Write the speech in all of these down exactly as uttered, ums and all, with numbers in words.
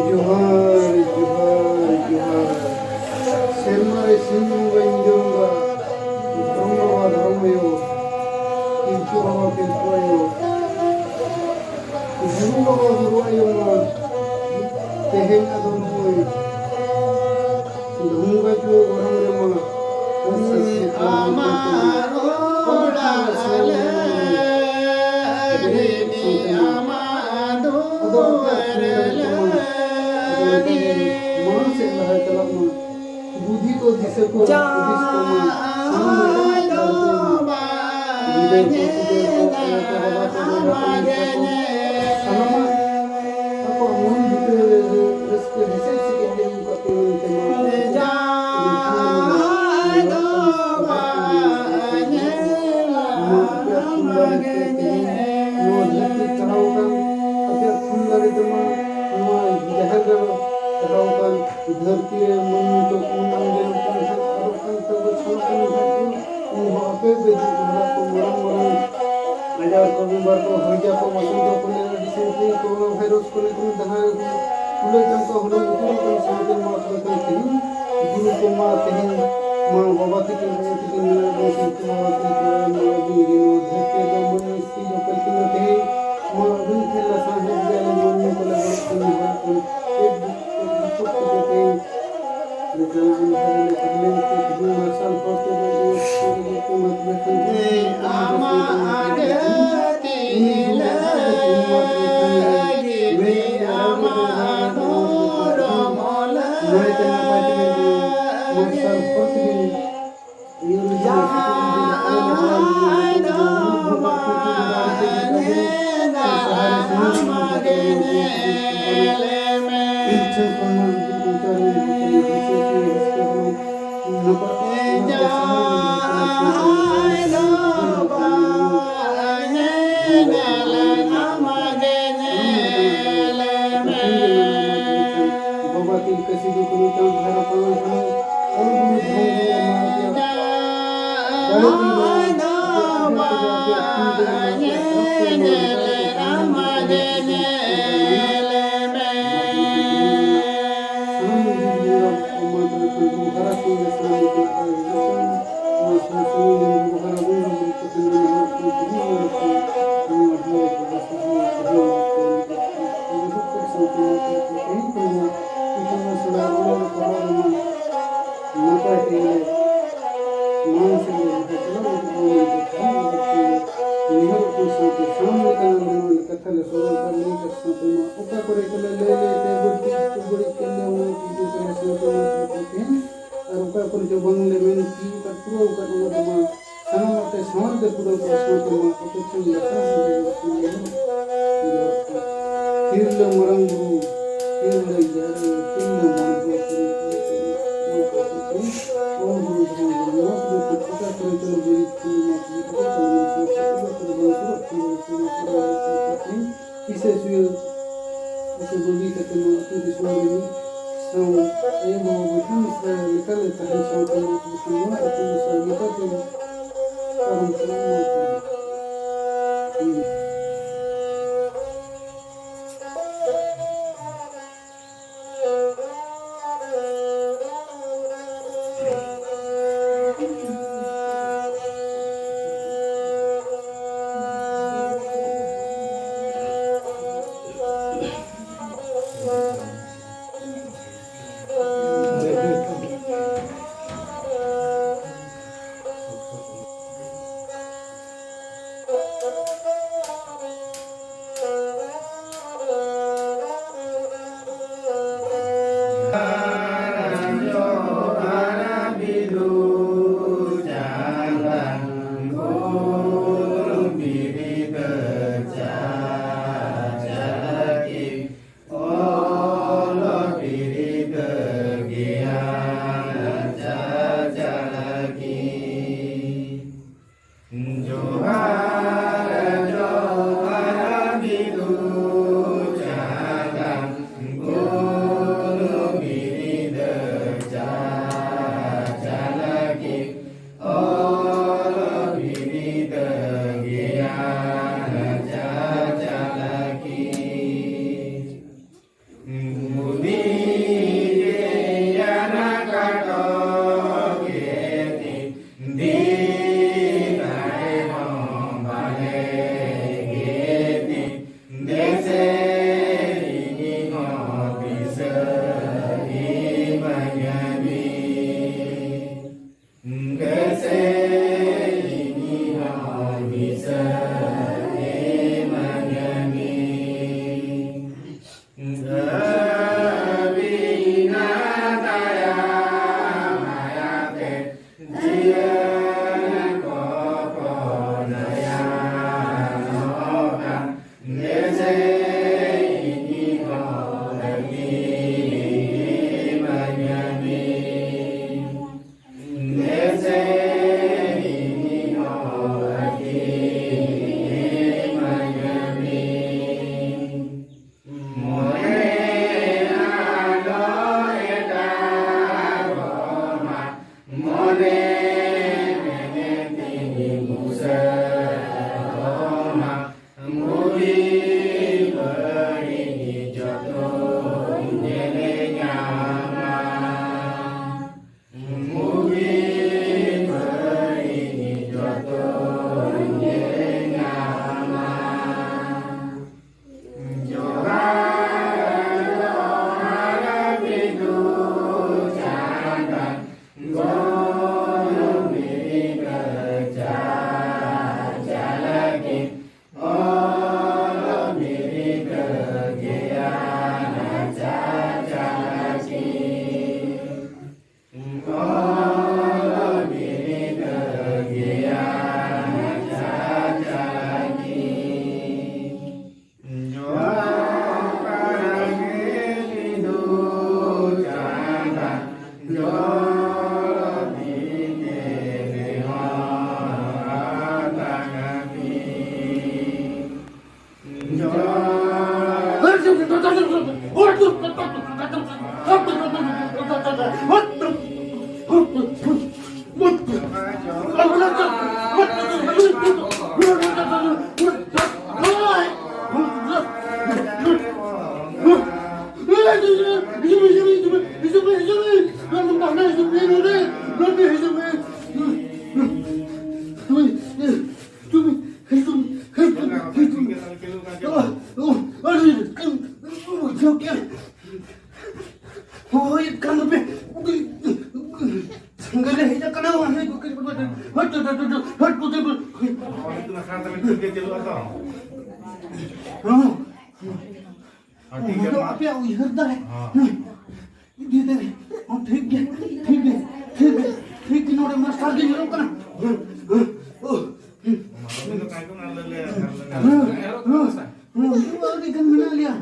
ᱡᱚᱦᱟᱨ, ᱡᱚᱦᱟᱨ, ᱡᱚᱦᱟᱨ᱾ ᱥᱮᱨᱢᱟ ᱨᱮ ᱥᱤᱧ ᱵᱚᱸᱜᱟ, ᱧᱤᱫᱟᱹ ᱵᱚᱸᱜᱟ, ᱫᱷᱚᱨᱚᱢ ᱵᱟᱵᱟ, ᱫᱷᱚᱨᱚᱢ ᱟᱭᱳ, ᱯᱤᱞᱪᱩ ᱵᱟᱵᱟ, ᱯᱤᱞᱪᱩ ᱟᱭᱳ, ᱜᱩᱨᱩ ᱵᱟᱵᱟ, ᱜᱩᱨᱩ ᱟᱭᱳ ᱢᱟ, ᱛᱮᱦᱮᱧ ᱟᱫᱚ ᱱᱩᱭ ᱰᱷᱩᱝᱜᱟ ᱪᱩᱣᱟᱹ ᱜᱚᱨᱚᱢ ᱨᱮᱢᱟ ᱟᱢᱟᱜ ᱚᱲᱟᱜ ᱞᱮ ᱨᱤᱱᱤᱡ ᱟᱢᱟᱜ ᱫᱩᱣᱟᱹᱨ ᱞᱮ ᱢᱟᱲᱟᱝ ᱥᱮᱫ ᱞᱟᱦᱟ ᱪᱟᱞᱟᱜ ᱢᱟ᱾ ᱵᱩᱫᱷᱤ ᱠᱚ, ᱫᱤᱥᱟᱹ ᱠᱚ, ᱦᱩᱫᱤᱥ ᱠᱚ ᱢᱟ ᱥᱟᱱᱟᱢ ᱞᱮᱠᱟᱱᱟᱜ ᱫᱟᱲᱮ ᱠᱚ ᱮᱢᱟ᱾ ᱜᱤᱫᱟᱹᱨ ᱠᱚ, ᱯᱤᱫᱟᱹᱨ ᱠᱚ, ᱟᱭᱳ ᱠᱚ, ᱵᱟᱵᱟ ᱠᱚ, ᱵᱚᱭᱦᱟ ᱠᱚ, ᱢᱤᱥᱨᱟ ᱠᱚ, ᱥᱟᱱᱟᱢᱟᱜ ᱟᱠᱚᱣᱟᱜ ᱢᱚᱱ ᱵᱷᱤᱛᱨᱤ ᱨᱮ ᱨᱟᱹᱥᱠᱟᱹ ᱦᱮᱸᱥᱮᱡ ᱥᱮ ᱮᱱᱮᱡ ᱠᱟᱛᱮ ᱢᱮᱱᱛᱮ ᱢᱟ ᱱᱚᱣᱟ ᱟᱯᱮᱭᱟᱜ ᱛᱷᱩᱢ ᱫᱟᱲᱮ ᱛᱮ ᱛᱮᱦᱮᱧ ᱱᱚᱣᱟ ᱫᱷᱟᱹᱨᱛᱤ ᱪᱟᱞᱟᱣ ᱟᱠᱟᱱ, ᱟᱯᱮᱭᱟᱜ ᱛᱷᱩᱢ ᱫᱟᱲᱮ ᱛᱮᱢᱟ ᱱᱚᱣᱟ ᱡᱟᱦᱮᱨ ᱜᱟᱲ ᱪᱟᱞᱟᱣ ᱟᱠᱟᱱ, ᱫᱷᱟᱹᱨᱛᱤ ᱨᱮ ᱢᱟᱹᱱᱢᱤ ᱠᱚ ᱯᱩᱱ ᱟᱱ ᱡᱚᱱᱚᱢ ᱠᱟᱱ ᱠᱷᱟᱱ, ᱟᱫᱚᱜ ᱠᱟᱱ ᱛᱟᱵᱚ ᱪᱷᱟᱲᱟ ᱠᱟᱱ ᱠᱷᱟᱱ ᱠᱚ, ᱩᱱ ᱦᱚᱸ ᱟᱯᱮ ᱯᱮ ᱫᱩᱜ ᱵᱚᱸᱜᱟ ᱠᱚ ᱢᱟᱨᱟᱝ ᱢᱟᱨᱟᱝ ᱟᱡᱟᱨ ᱠᱚ, ᱵᱤᱢᱟᱨ ᱠᱚ, ᱦᱚᱭᱡᱟ ᱠᱚ, ᱵᱚᱥᱚᱱᱛᱚ ᱠᱚ, ᱟᱹᱰᱤ ᱥᱟᱺᱜᱤᱧ ᱠᱚᱨᱳᱱᱟ ᱵᱷᱟᱭᱨᱟᱥ ᱠᱚ, ᱱᱤᱛᱚᱜ ᱡᱟᱦᱟᱸ ᱠᱚ ᱠᱩᱞᱟᱹ ᱪᱟᱢᱯᱟ ᱦᱩᱰᱟᱹᱝ ᱩᱛᱟᱹᱨ ᱠᱟᱱ ᱥᱟᱶᱛᱮ ᱱᱚᱣᱟ ᱠᱚᱨᱮ ᱠᱷᱚᱱ ᱛᱮᱦᱮᱧ ᱵᱩᱨᱩ ᱢᱟ ᱛᱮᱦᱮᱧ ᱢᱟ ᱵᱟᱵᱟ ᱛᱟᱹᱠᱤᱱ, ᱟᱭᱳ ᱛᱟᱹᱠᱤᱱ ᱢᱮᱱᱟᱜ ᱵᱚᱱ ᱠᱤᱱ, ᱢᱟ ᱟᱹᱵᱤᱱ ᱜᱮ ᱱᱚᱣᱟ ᱫᱷᱟᱹᱨᱛᱤ ᱨᱮᱫᱚ ᱢᱟᱹᱱᱢᱤ ᱥᱤᱨᱡᱟᱹᱣ ᱠᱟᱹᱞ ᱠᱤᱱ ᱫᱚ ᱛᱮᱦᱮᱧ ᱢᱟ ᱟᱹᱵᱤᱱ ᱴᱷᱮᱱ ᱞᱟᱥᱟᱲᱦᱮᱫ ᱜᱮ ᱟᱞᱮ ᱢᱟᱹᱱᱢᱤ ᱠᱚᱞᱮ ᱜᱚᱲᱚᱜ ᱠᱟᱱᱟ, ᱦᱚᱲ ᱠᱚ ᱪᱮᱫ ᱫᱩᱠ ᱪᱮᱫ ᱵᱤᱯᱚᱫ ᱠᱚᱫᱚ ᱛᱮᱦᱮᱧ ᱞᱮᱠᱟᱱᱟᱜ ᱟᱱᱫᱷᱟᱨ ᱨᱮ ᱛᱟᱦᱮᱸ ᱞᱮᱱ ᱛᱮ ᱛᱮᱦᱮᱧ ᱢᱟᱨᱥᱟᱞ ᱦᱚᱨ ᱛᱮ ᱵᱚᱱ ᱤᱫᱤᱭᱮᱫ ᱠᱚᱣᱟ, ᱢᱟ ᱛᱚᱵᱮ ᱠᱷᱟᱱ ᱟᱢᱟᱜ ᱟᱹᱰᱤ ᱞᱟᱹᱜᱤᱫ ᱢᱮᱱ ᱟᱢᱟᱜ ᱫᱷᱚᱨᱚᱢ ᱱᱟᱭᱛᱮ ᱱᱟᱯᱟᱭ ᱛᱮᱜᱮ ᱢᱟᱨᱥᱟᱞ ᱦᱚᱨ ᱛᱮᱜᱮ ᱡᱟᱦᱟᱸ ᱫᱚ ᱵᱟᱝ ᱧᱮᱞ ᱟᱢᱟᱜ ᱜᱮ ᱧᱮᱞ ᱢᱮ᱾ ᱡᱟᱦᱟᱸ ᱫᱚ ᱵᱟᱝ ᱧᱮᱞ ᱟᱢᱟᱜ ᱜᱮ ᱧᱮᱞ ᱢᱮ᱾ ᱵᱟᱵᱟ ᱛᱤᱞᱠᱟᱹ ᱥᱤᱫᱩ ᱠᱟᱹᱱᱦᱩ ᱪᱟᱸᱫᱽ ᱵᱷᱟᱭᱨᱚ ᱯᱟᱞᱚᱱ ᱠᱟᱱᱟ᱾ ᱚᱞ ᱜᱩᱨᱩ ᱫᱷᱚᱨᱚᱢ ᱜᱩᱨᱩ ᱮᱢᱟ ᱯᱮᱭᱟ᱾ ᱫᱟᱲᱮ ᱛᱤᱧ ᱫᱚ ᱟᱯᱮᱭᱟᱜ ᱛᱤ ᱛᱮᱜᱮ ᱟᱯᱮᱭᱟᱜ ᱛᱤ ᱛᱮᱜᱮ ᱟᱯᱮᱭᱟᱜ ᱛᱤ ᱛᱮᱜᱮ ᱥᱟᱱᱟᱢ ᱜᱩᱨᱩ ᱫᱷᱚᱨᱚᱢ ᱮᱢᱟ ᱯᱮᱭᱟ ᱠᱷᱟᱱ ᱜᱩᱨᱩ ᱦᱟᱨᱟ ᱠᱚ ᱥᱟᱱᱟᱢ ᱠᱚ ᱱᱟᱯᱟᱭ ᱦᱤᱡᱩᱜ ᱠᱟᱱᱟ᱾ ᱚᱱᱟ ᱥᱟᱶ ᱥᱟᱺᱜᱤᱧ ᱨᱮᱱ ᱜᱩᱨᱩ ᱦᱟᱨᱟ ᱵᱚᱱ ᱜᱩᱨᱩ ᱠᱚ ᱴᱷᱮᱱ ᱵᱚᱱ ᱱᱮᱦᱚᱨᱚᱜ ᱠᱟᱱᱟ, ᱛᱮᱦᱮᱧ ᱱᱚᱰᱮ ᱠᱷᱚᱱ ᱱᱚᱣᱟ ᱫᱷᱟᱨᱮ ᱠᱚ ᱵᱟᱥᱟ ᱦᱚᱸ ᱛᱮᱦᱮᱧ ᱱᱚᱣᱟ ᱠᱚ ᱞᱟᱹᱜᱤᱫ ᱛᱮ ᱡᱚᱛᱚ ᱥᱟᱶᱛᱮ ᱱᱚᱣᱟ ᱠᱚ ᱛᱮᱦᱮᱧ ᱠᱷᱚᱱ ᱱᱚᱣᱟ ᱤᱛᱩᱱ ᱟᱥᱲᱟ ᱚᱞᱚᱜ ᱯᱟᱲᱦᱟᱣ ᱨᱮᱱᱟᱜ ᱱᱟᱯᱟᱭ ᱛᱮ ᱢᱟᱲᱟᱝ ᱥᱮᱫ ᱞᱮ ᱞᱟᱦᱟ ᱪᱟᱞᱟᱣ ᱤᱫᱤᱜ ᱢᱟ ᱢᱮᱱᱛᱮ ᱛᱮᱦᱮᱧ ᱞᱟᱹᱜᱤᱫ ᱛᱮ ᱱᱮᱦᱚᱨᱚᱜ ᱠᱟᱱ ᱥᱟᱶᱛᱮ ᱥᱟᱱᱟᱢ ᱞᱮᱠᱟᱱᱟᱜ ᱱᱚᱣᱟ ᱠᱟᱛᱷᱟ ᱞᱮ ᱥᱚᱫᱚᱨ ᱠᱟᱜ ᱞᱟᱹᱭ ᱠᱟᱜ ᱥᱟᱶᱛᱮ ᱢᱟ ᱚᱠᱟ ᱠᱚᱨᱮ ᱪᱚᱞᱮ ᱞᱟᱹᱭ ᱞᱟᱹᱭ ᱛᱮ ᱵᱟᱹᱲᱛᱤ ᱵᱟᱹᱲᱤᱡ ᱠᱟᱱ ᱞᱮ ᱚᱱᱟ ᱠᱚ ᱤᱫᱤ ᱠᱟᱛᱮ ᱥᱟᱶᱛᱮ ᱢᱟ ᱛᱮᱦᱮᱧ ᱟᱨ ᱚᱠᱟ ᱠᱚᱨᱮ ᱪᱚ ᱵᱟᱝᱞᱮ ᱢᱮᱱ ᱛᱤᱭᱳᱜ ᱟᱠᱟᱫ, ᱯᱩᱨᱟᱹᱣ ᱟᱠᱟᱫ, ᱚᱱᱟ ᱫᱚ ᱢᱟ ᱥᱟᱱᱟᱢᱟᱜ ᱛᱮ ᱥᱟᱶᱛᱮ ᱯᱩᱨᱟᱹᱣ ᱠᱟᱜ ᱥᱟᱶᱛᱮ ᱢᱟ ᱟᱯᱮ ᱴᱷᱮᱱ ᱞᱟᱥᱟᱲ ᱥᱟᱹᱜᱟᱹᱭ ᱡᱚᱦᱟᱨ ᱠᱚ᱾ ᱛᱤᱨᱞᱟᱹ ᱢᱟᱨᱟᱝ ᱵᱩᱨᱩ, ᱛᱤᱨᱞᱟᱹ ᱡᱟᱦᱮᱨ ᱟᱭᱳ, ᱛᱤᱨᱞᱟᱹ ᱢᱚᱬᱮ ᱠᱚ ᱛᱩᱨᱩᱭ ᱠᱚ ᱛᱮ ᱱᱚᱣᱟ ᱠᱚ ᱛᱮ ᱚᱞ ᱜᱩᱨᱩ ᱫᱷᱚᱨᱚᱢ ᱜᱩᱨᱩ ᱱᱚᱣᱟ ᱠᱚ ᱛᱮ ᱚᱠᱟ ᱠᱚᱨᱮ ᱪᱚ ᱵᱟᱹᱲᱤᱡ ᱠᱚ ᱱᱚᱣᱟ ᱠᱚ ᱚᱠᱟ ᱠᱚᱨᱮ ᱵᱟᱝ ᱥᱩᱨᱚᱜ ᱠᱟᱱᱟ, ᱚᱠᱟ ᱠᱚᱨᱮ ᱵᱟᱝ ᱥᱩᱨᱚᱜ ᱠᱟᱱᱟ, ᱠᱤᱥᱟᱹ ᱥᱩᱭᱟᱹ ᱟᱹᱛᱩ ᱵᱟᱹᱜᱤ ᱠᱟᱛᱮ ᱱᱚᱣᱟ ᱟᱹᱛᱩ ᱫᱤᱥᱚᱢ ᱨᱮ ᱢᱤᱫ ᱥᱟᱶ ᱟᱭᱳ ᱵᱟᱵᱟ ᱵᱚᱭᱦᱟ ᱢᱤᱥᱨᱟ ᱞᱮᱠᱟᱞᱮ ᱛᱟᱦᱮᱸ ᱥᱟᱶᱛᱮ ᱱᱚᱣᱟ ᱟᱹᱛᱩ ᱫᱤᱥᱚᱢ ᱞᱮᱠᱟᱛᱮ ᱯᱟᱨᱚᱢ ᱪᱟᱞᱟᱜ ᱢᱟ᱾ ᱡᱚᱦᱟᱨ ᱡᱚᱦᱟᱨ ᱵᱤᱫᱩ ᱪᱟᱸᱫᱟᱱ ᱜᱩᱱ ᱵᱤᱨᱤᱫ ᱪᱟᱪᱞᱟᱠᱤ, ᱚᱞ ᱵᱤᱨᱤᱫ ᱜᱮᱭᱟᱱ ᱪᱟᱪᱞᱟᱠᱤ᱾ ᱵᱩᱫᱷᱤ ᱜᱮᱭᱟᱱ ᱠᱟᱴᱚ ᱜᱮᱛᱤ, ᱫᱤ ᱫᱟᱲᱮ ᱦᱚᱸ ᱵᱟᱞᱮ ᱜᱮᱛᱤ, ᱫᱮᱥᱮ ᱤᱧ ᱦᱚᱸ ᱫᱤᱥᱟᱹ ᱤᱢᱟᱹᱧ ᱢᱮ᱾ ᱫᱮᱥᱮ ᱤᱧ ᱦᱚᱸ ᱫᱤᱥᱟᱹ ᱤᱢᱟᱹᱧ ᱢᱮ᱾ ᱟᱹᱵᱤᱱᱟᱜ ᱫᱟᱭᱟ ᱢᱟᱭᱟᱛᱮ ᱡᱤᱭᱚᱱ ᱠᱚᱠᱚ ᱫᱟᱭᱟ ᱱᱚᱝᱠᱟ, ᱫᱮᱥᱮ ᱤᱧ ᱦᱚᱸ ᱟᱹᱰᱤ ᱢᱟᱭᱟᱢᱤ᱾ ᱫᱮᱥᱮ ᱤᱧ ᱦᱚᱸ ᱟᱹᱰᱤ ᱢᱟᱭᱟᱢᱤ᱾ ᱢᱚᱱᱮ ᱟᱞᱚ ᱮᱴᱟᱜᱚᱜ ᱢᱟ, ᱢᱚᱱᱮ ᱢᱮᱱᱮᱛᱤᱧ ᱵᱩᱥᱟᱹᱜᱚᱜ ᱢᱟ, ᱵᱩᱜᱤ ᱵᱟᱹᱲᱤᱡ ᱡᱚᱛᱚᱧ ᱧᱮᱞ ᱧᱟᱢᱟ᱾ ᱦᱳᱭ, ᱠᱟᱱ ᱯᱮ᱾ ᱥᱮᱸᱜᱮᱞᱮ ᱦᱮᱡ ᱟᱠᱟᱱᱟ᱾ ᱦᱟᱴ, ᱦᱟᱴ, ᱦᱟᱴ᱾ ᱦᱚᱸ᱾ ᱚᱱᱟ ᱫᱚ ᱟᱯᱮᱭᱟᱜ ᱩᱭᱦᱟᱹᱨ ᱫᱟᱲᱮ᱾ ᱦᱚᱸ᱾ ᱤᱫᱤ ᱫᱟᱲᱮ᱾ ᱦᱚᱸ, ᱴᱷᱤᱠ ᱜᱮ, ᱴᱷᱤᱠ ᱜᱮ, ᱴᱷᱤᱠ ᱜᱮ, ᱴᱷᱤᱠ ᱜᱮ, ᱱᱚᱰᱮ ᱢᱟᱥᱴᱟᱨ ᱜᱮ ᱧᱮᱞᱚᱜ ᱠᱟᱱᱟ᱾ ᱦᱚᱸ, ᱦᱚᱸ, ᱚ᱾ ᱦᱚᱸ, ᱦᱚᱸ, ᱦᱚᱸ, ᱟᱹᱰᱤ ᱜᱟᱱ ᱢᱮᱱᱟᱜ ᱞᱮᱭᱟ᱾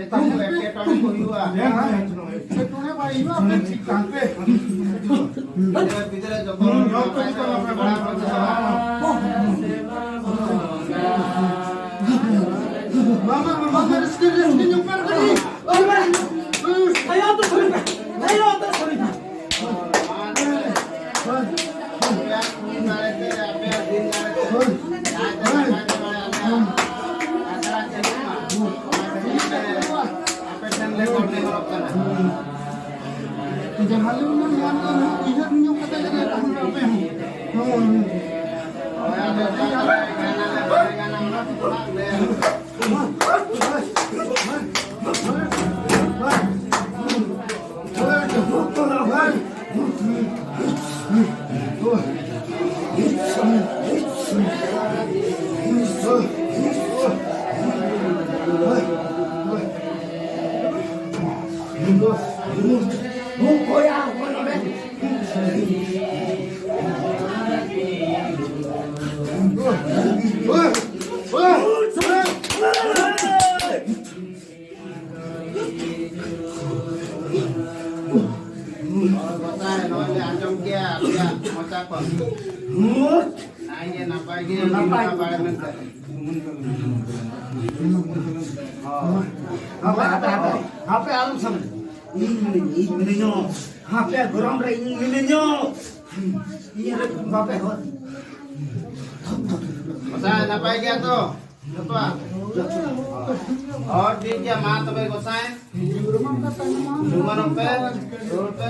ᱮᱴᱠᱮᱴᱚᱬᱮ ᱠᱚ ᱦᱩᱭᱩᱜᱼᱟ᱾ ᱮᱴᱠᱮᱴᱚᱬᱮ ᱵᱟᱭ ᱦᱩᱭᱩᱜᱼᱟ, ᱟᱯᱮ ᱴᱷᱤᱠ ᱛᱟᱦᱮᱱ ᱯᱮ᱾ ᱜᱤᱫᱽᱨᱟᱹ ᱡᱚᱛᱚ ᱦᱚᱲ ᱱᱟᱯᱟᱭ ᱛᱮ ᱚᱞ ᱯᱟᱲᱦᱟᱣ ᱠᱚ ᱪᱟᱞᱟᱜᱼᱟ᱾ ᱢᱟᱢᱟ, ᱢᱟᱢᱟ, ᱨᱟᱹᱥᱠᱟᱹ, ᱨᱟᱹᱥᱠᱟᱹ ᱧᱚᱜ ᱯᱮ ᱠᱟᱹᱴᱤᱡ᱾ ᱟᱭᱳ ᱫᱚ ᱥᱚᱨᱤ ᱯᱮ, ᱟᱭᱳ ᱫᱚ ᱥᱚᱨᱤ ᱯᱮ᱾ ᱡᱟᱦᱟᱸ ᱞᱮ ᱧᱟᱢ ᱠᱟᱱᱟ, ᱩᱭᱦᱟᱹᱨ ᱧᱚᱜ ᱠᱟᱛᱮ ᱜᱮ ᱛᱟᱦᱮᱱ ᱯᱮ ᱟᱯᱮ ᱦᱚᱸ᱾ ᱦᱳᱭ, ᱟᱞᱮ ᱫᱚ ᱜᱟᱱ ᱟᱞᱮ ᱵᱟᱞᱮ ᱜᱟᱱᱟ, ᱚᱱᱟ ᱠᱚ ᱞᱮ ᱜᱚᱸᱥᱟᱭ, ᱱᱚᱜᱼᱚᱭ ᱞᱮ ᱟᱸᱡᱚᱢ ᱠᱮᱜᱼᱟ ᱟᱯᱮᱭᱟᱜ ᱢᱚᱪᱟ ᱠᱷᱚᱱ᱾ ᱱᱟᱭ ᱜᱮ ᱱᱟᱯᱟᱭ ᱜᱮ ᱱᱟᱯᱟᱭ ᱵᱟᱲᱮ ᱢᱮᱱᱛᱮ᱾ ᱦᱟᱯᱮ, ᱦᱟᱯᱮ, ᱦᱟᱯᱮ, ᱦᱟᱯᱮ ᱟᱞᱚᱢ ᱥᱟᱢᱱᱮ᱾ ᱤᱧ ᱢᱤᱱᱟᱹᱧ, ᱤᱧ ᱢᱤᱱᱟᱹᱧᱚ᱾ ᱦᱟᱯᱮ ᱜᱚᱨᱚᱢ ᱨᱮ ᱤᱧ ᱢᱤᱱᱟᱹᱧᱚ᱾ ᱤᱧ ᱨᱮ ᱵᱟᱯᱮ ᱦᱚᱲ᱾ ᱜᱚᱸᱥᱟᱭ, ᱱᱟᱯᱟᱭ ᱜᱮᱭᱟ ᱛᱚ? ᱡᱚᱛᱚᱣᱟᱜ? ᱦᱚᱸ, ᱴᱷᱤᱠ ᱜᱮᱭᱟ, ᱢᱟ ᱛᱚᱵᱮ ᱜᱚᱸᱥᱟᱭ, ᱡᱩᱢᱟᱹᱱᱚᱜ ᱯᱮ, ᱨᱩᱣᱟᱹᱲ ᱯᱮ᱾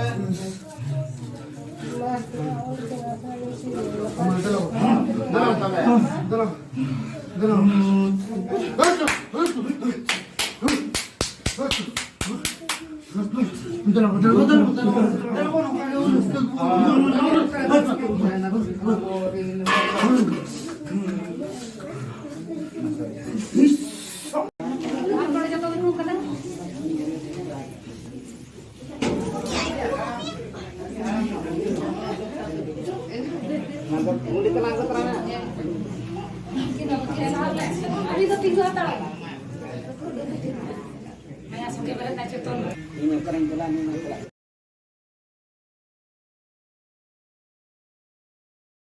ᱢᱟ ᱛᱚᱵᱮ᱾ ᱫᱮᱞᱟ ᱱᱩᱭ ᱢᱟ ᱪᱟᱞᱟᱜ᱾